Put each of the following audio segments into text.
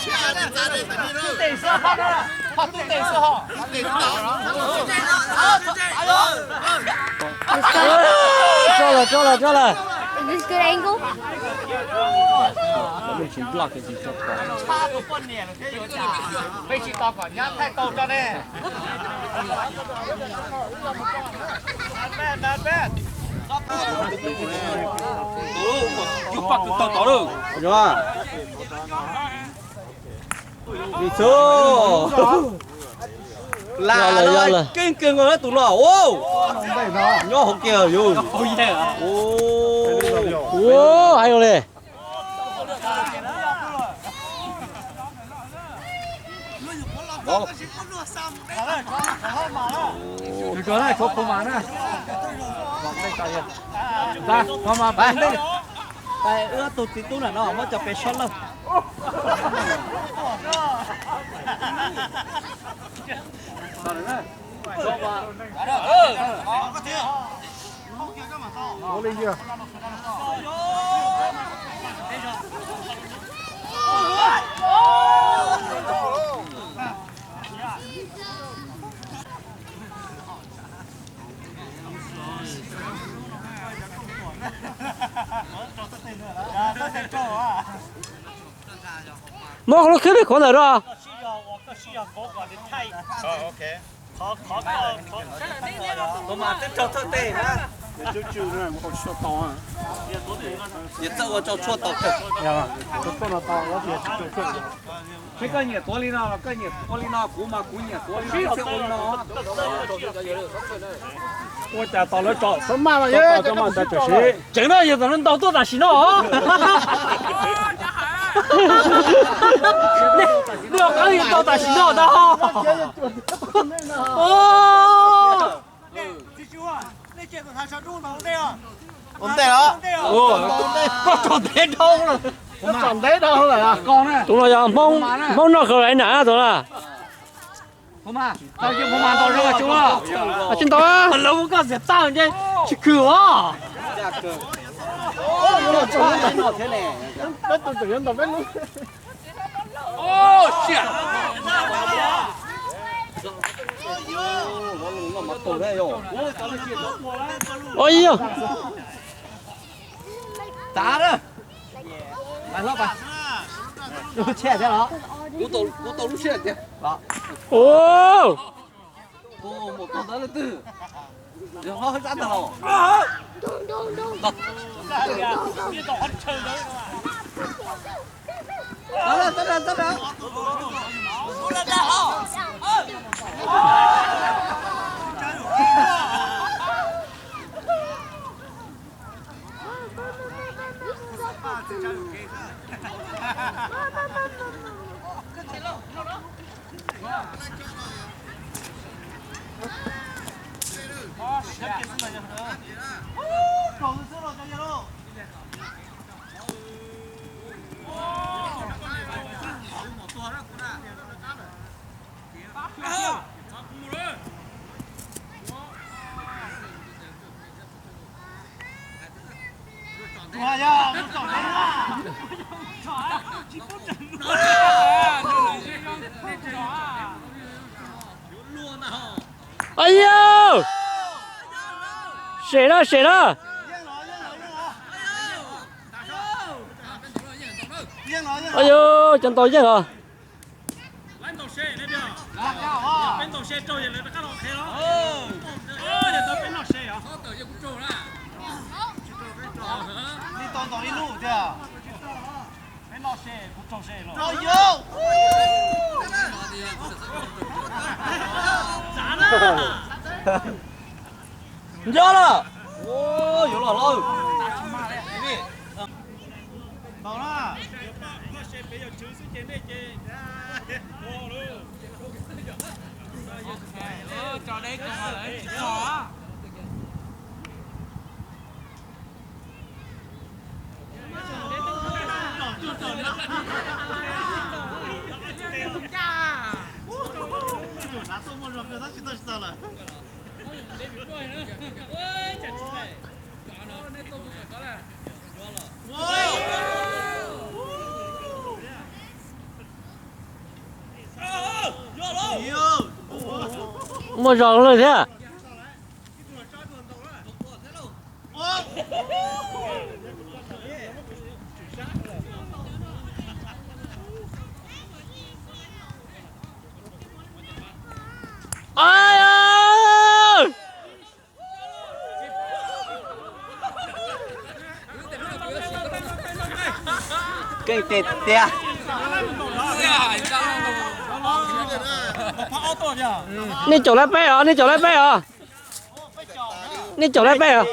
Tso lawm, tso lawm, tso lawm. Is this good angle? Peb tsis tos kom nyab thaij tau tso ne. Yus paj kws tau tod lawm. Lam keej kawg nkaus na tus no. Nyob hauv kiag yus. Hais li. Tus txiv tub na no muab cov pes sab lawm. Muab qhov lub khib li qhov ntawm no. Txawj ua rau tshuaj tau kawg. Seb koj nyiam tuav li no los koj nyiam ua li no, kuv mas kuv nyiam tuav li no, txawj ua li no. Ua cas tos lawv tso, tso maj mas tso maj tas tawm siv. Tseem no yog tam no ntaus tuaj tam sim no. Nej ua qab li ntaus tam sim no ntag. Ua ntej los? Koj tsom ntev dhau lawm. Tus no yog Hmoob noj khaws laiv na tus na. Tsis ntaus, lawv muab koj xiam tag ntshe tsis khwm os. Ua yog tav na. Lub tsheb thiab los? Kuv tau lub tsheb tiag. Mus tau ntawd leej twg? Yog hlob hab sab ntag los? Ayu, sem na, sem na. Ayu, cov ntaus yeej os. Nco lawm. Yuav los lawm. Muaj zog lawm thiab. Keej tiag tiag. Nej caum lawv peb os, nej caum lawv peb os. Nej caum lawv peb os.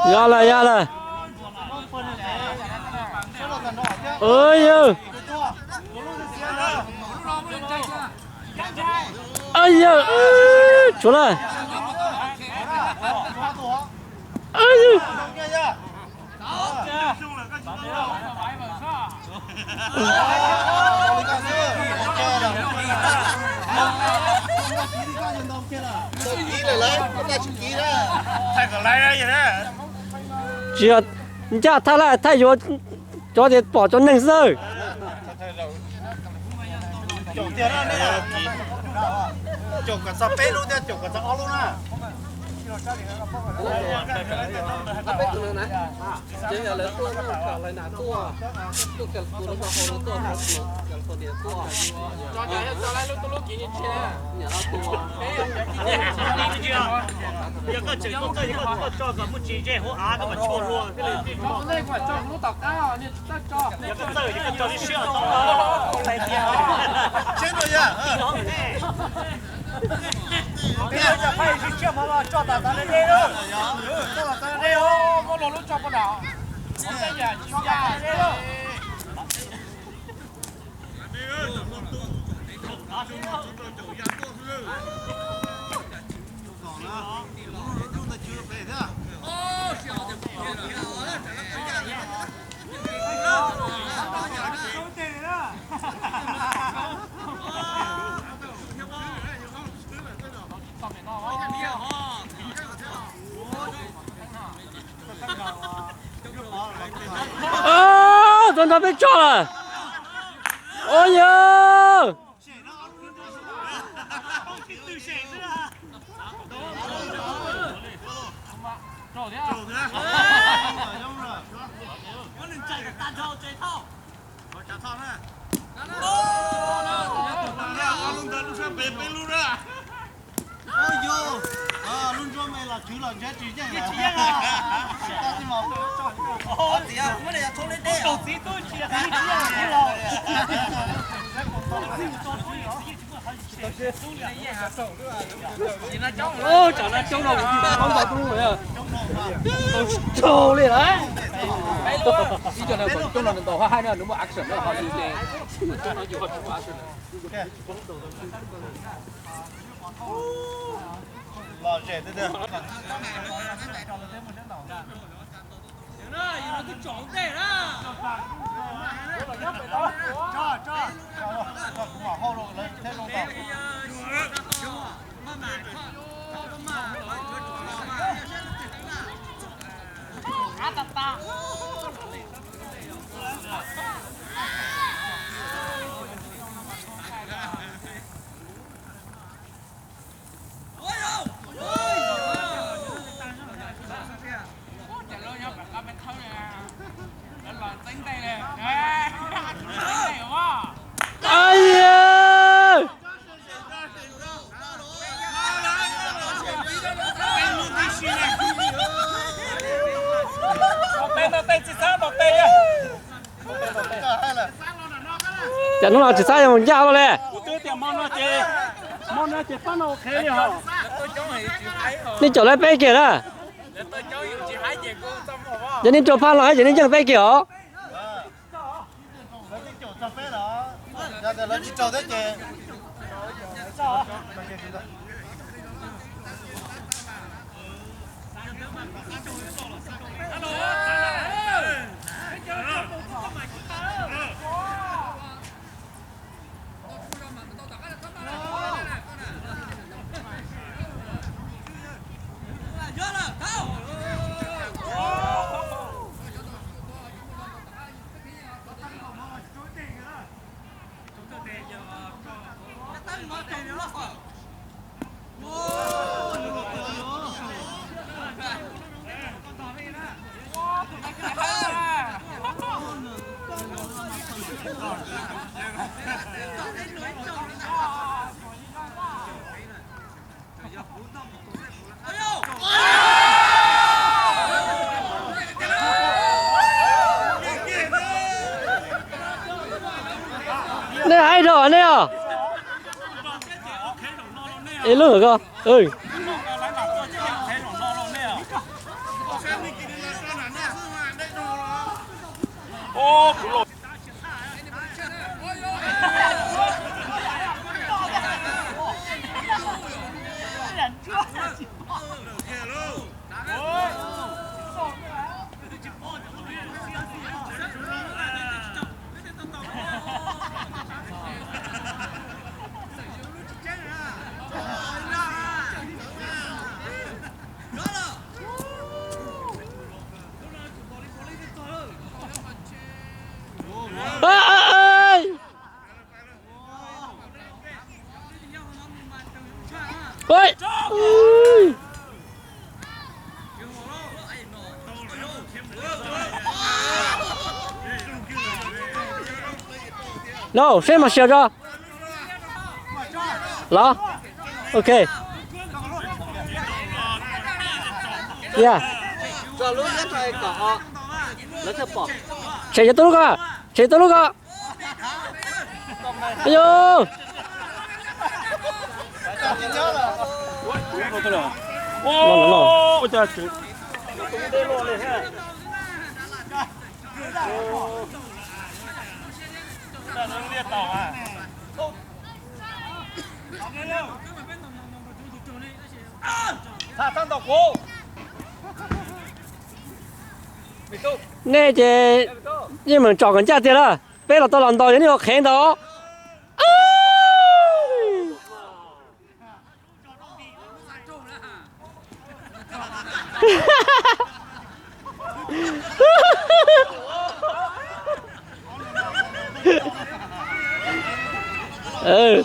Yog lawm, yog lawm. Yog. Yog, tshuav lawm. Tsis yog ncaj thaj laj, thaj yuav cov tias pom cov neeg xwb. Caum kom txog peb lub thiab caum kom txog ob lub na. Ces yog lawv tuaj no kom lawv nam tuaj, tuaj California no, tuaj California tuaj. Niam no tuaj. Yog koj tseem tuaj, yog koj tso kom muaj tsis ze hauv av koj mam tshuaj hlua. Yog koj txawj, yog koj tso lub siab tau. Tuaj nrog peb tso lawm. Ua yog. Tsam no coob no, tau tsis raug li lawm. Ib co no kom coob no ntaus hab haib na, nws muaj action na, ho li ces coob no yus ho tsis muaj action. Ai, Cas hnub no tsis xav yuav mus ncaj los le. Nej caum lawv peb kiag na. Yog nej rau phaj los ces nej yeej peb kiag os. Nej hais rau nej os. Ib lub ko. Lauj, seb mas sia tso. Los. Ok. Ya. Tshem cov tub lub ko. Tshem tub lub ko. Yog. Nej ces yeej meem tsom kom ncaj tiag lawm. Peb los tau los ntaus yog nej ua qhev ntau.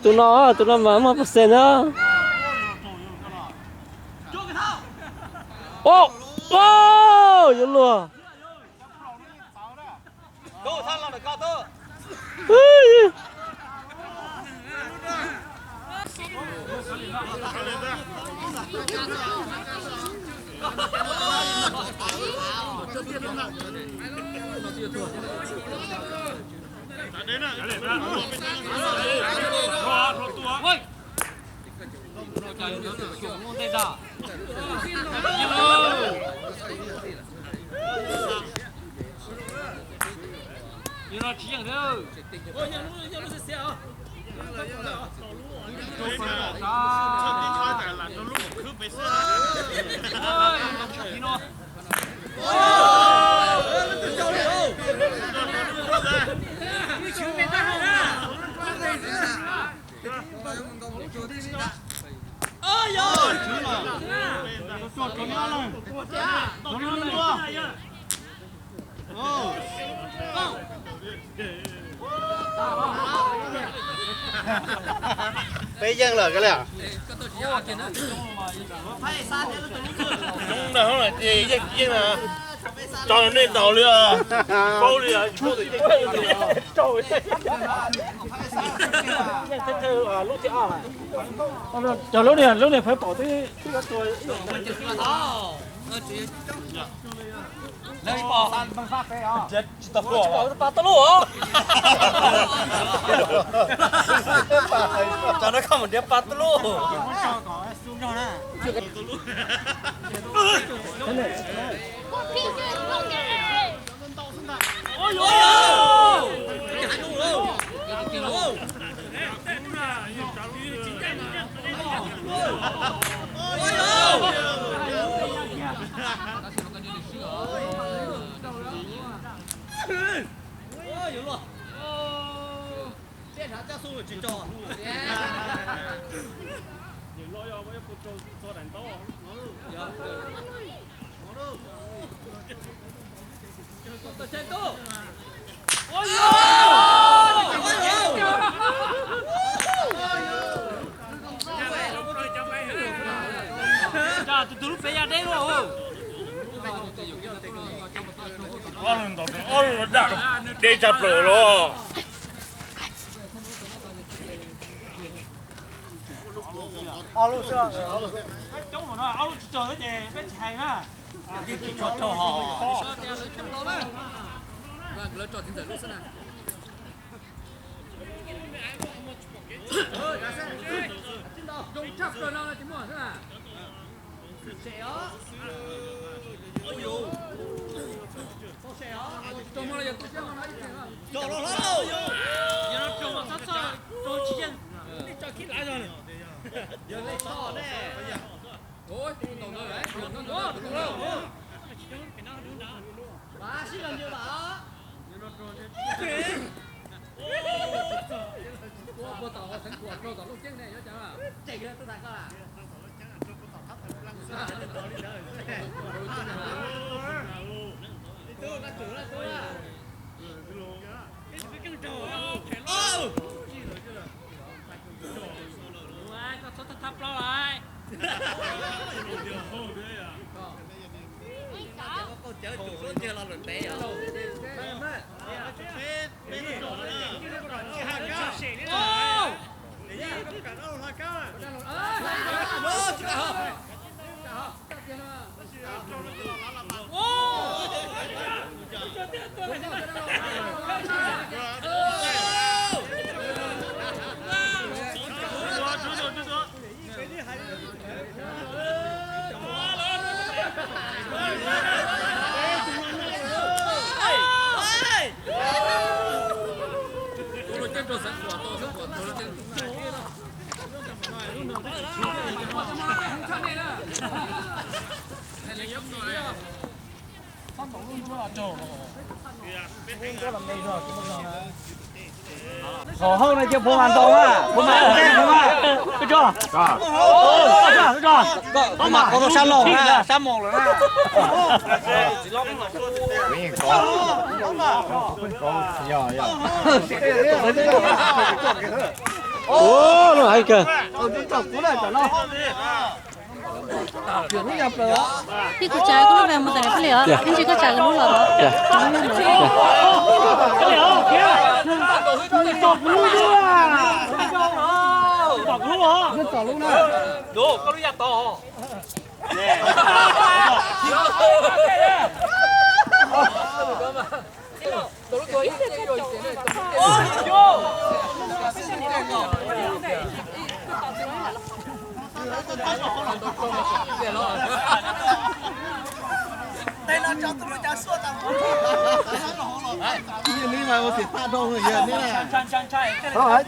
Tus no, tus no mas muaj percent na. Yuav luag. Peb yeej lawm ka li. Yeej na, tso nej ntaus li, paub li. Cov lub niag, lub niag phav pom twb, twb tua. Tsis tau pluaj, tsis tau pluaj. Tsam no koj mus nrhiav pas tuj luj. Tus lub pem ya deb luaj. Ob lub ntaus ob lub daj deb tshaj plaws los. Ob lub xwb, ob lub xwb. Coob no, ob lub tsis raug ces peb tsis hais na. Hauv hauv no cia phua mas ntaus na, phua mas ntaus na. Phua mas qhov sab laug na, sab moos lawm na. Ua, lub hais kawg. Ib kuv tsa kuv lub ve mus tas peb li os, ib ntsis koj tsa kuv lub los. Koj lub ya tod.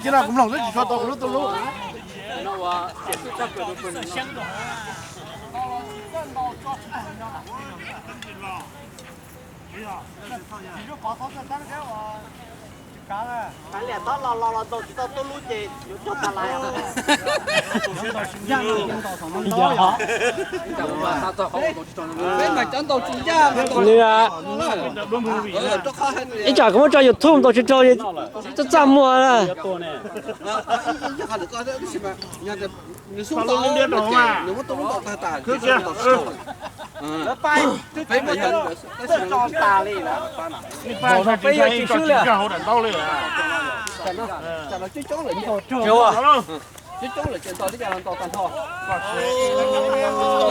Cia li kuv mloog xwb tsis tshua tau kuv lub tuj lub. Liam tob los los los ntaus tsis tau tuj lub ces yuav cog tas lais. Ib tsam kuv muab tso YouTube ntaus tsis raug, txaj txaj muag na. Coob coob lawm ces ntaus li cas los ntaus tag nrho.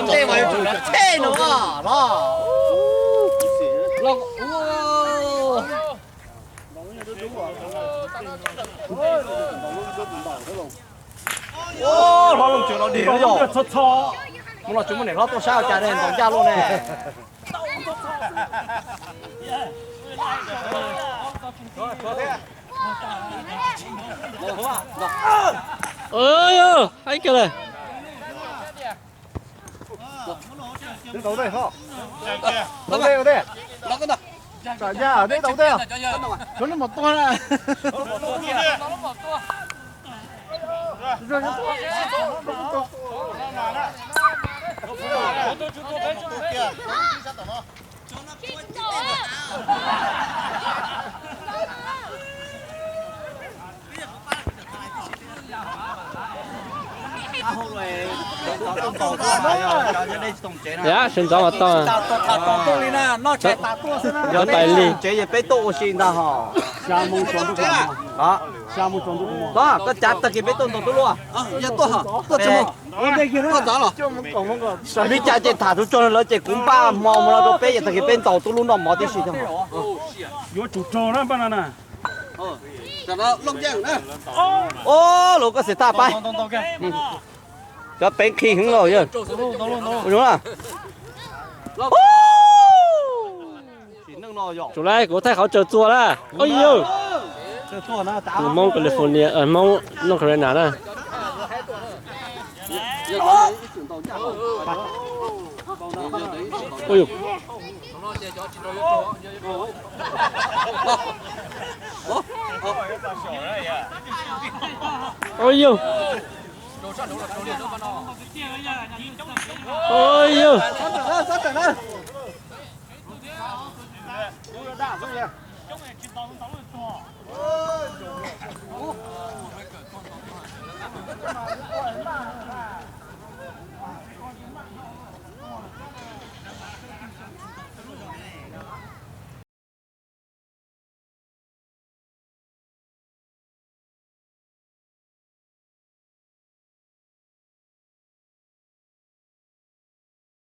Ntej mas yuav tsum nrov tshej no los. Los. Hlob Looj tseem los dim yog. Mus los tsis muaj niam hlob tuaj saib ua cas ne, ntaus ncaj luaj ne. Ib kawg lawm. Tau tej, tau tej, tau tej. Tsa ncaj, teb tau tej. Suav no mas tuag na. Yam sawv ntxov mas tau. Yog tais li. Tsev es peb tuaj ua si ntag hos. Koj cav tag kis peb tuaj ntaus tub lub. Li cas ces tham tsuag tsuag lawv ces kuv npaj hmo mus no rau peb ces tag kis peb ntaus tub lub noj mov tib si thiab. Yuav tsum raug na npaj no na. Os, lus koj xav thaj pab. Cov peev khi heev los yog. Tsum lawm, kuv thaij qhov tsaws txuas na. Ua yug. Hmoob California, Hmoob North Carolina na. Ua yug. Ua yug. Ua yug.